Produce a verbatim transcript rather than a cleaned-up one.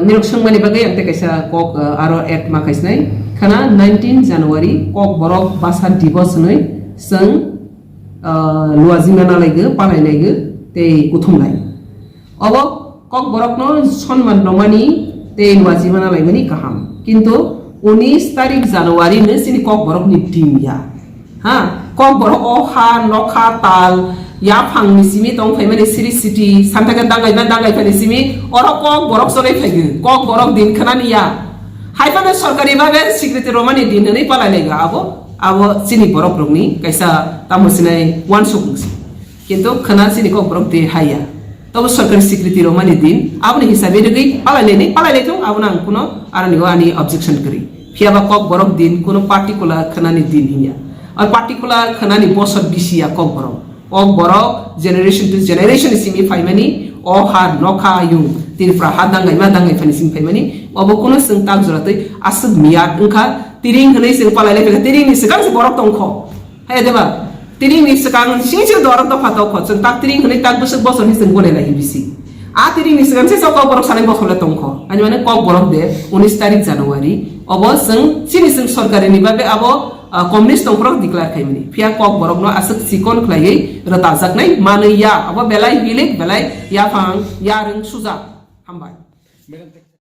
Nirok swngmani bagwi ang tei kaisa kok, ah, aro add ma khaisnai. Khana nineteen January Kokborok Basa Divas hwnwi chwng, ah, luajima nalaigo, palailaigo tei kuthumlai. Obo Kokborokno sonman rwmani tei luajima nalaimani kaham. Kintu unis tarik January no chini Kokborokni din ya. Ha, Kokborok o ha, nokha, tal, yaphangni simi tong phaimani siri siti, santhaka dangai ba dangai phani simi, oro Kokborok chonai phaigo, Kokborok din khwnani ya. Haiphano sorkari babe sikriti romani din hwnwi palai laigo abo, abo chini borok rokni kaisa tamo sinai wansuk wngsi. Kintu khwna chini Kokborok de haya. Tobo sorkari sikriti romani din, aboni hisabe rigwi palai lainai, palai laithung, abono ang kuno aroni o ani objection kwrwi. Phiya ba Kokborok din kuno particular khwnani din hinya. Ar particular khwnani bosor bisi ya Kokborok. Kokborok generation to generation simi phaimani o ha nokha yung Tripura ha dangai ma dangai phani simi phaimani obo kuno chwng tak jora twi aswk miyat wngkha tiring hwnwi chwng palai lai phaikha tiringni swkang se borok tongkho. Hai de ba? Tiringni swkang sing sing dorok dopha tongkho. Chwng tak tiring hwnwi tak bwswk bosor hwnwi chwng gole lai bisi. A tiringni swkang se sok Kokborok sanai bosor le tongkho. Ani mane Kokborok de unis tarik January. Obo chwng chini chwng sorkarini babe abo, ah, communist tongphuru declare khaimani. Phiya Kokborokno aswk chikon khlaiwi rwtajaknai manwi ya. Abo belai hilik belai yaphang yarwng suja. Hambai.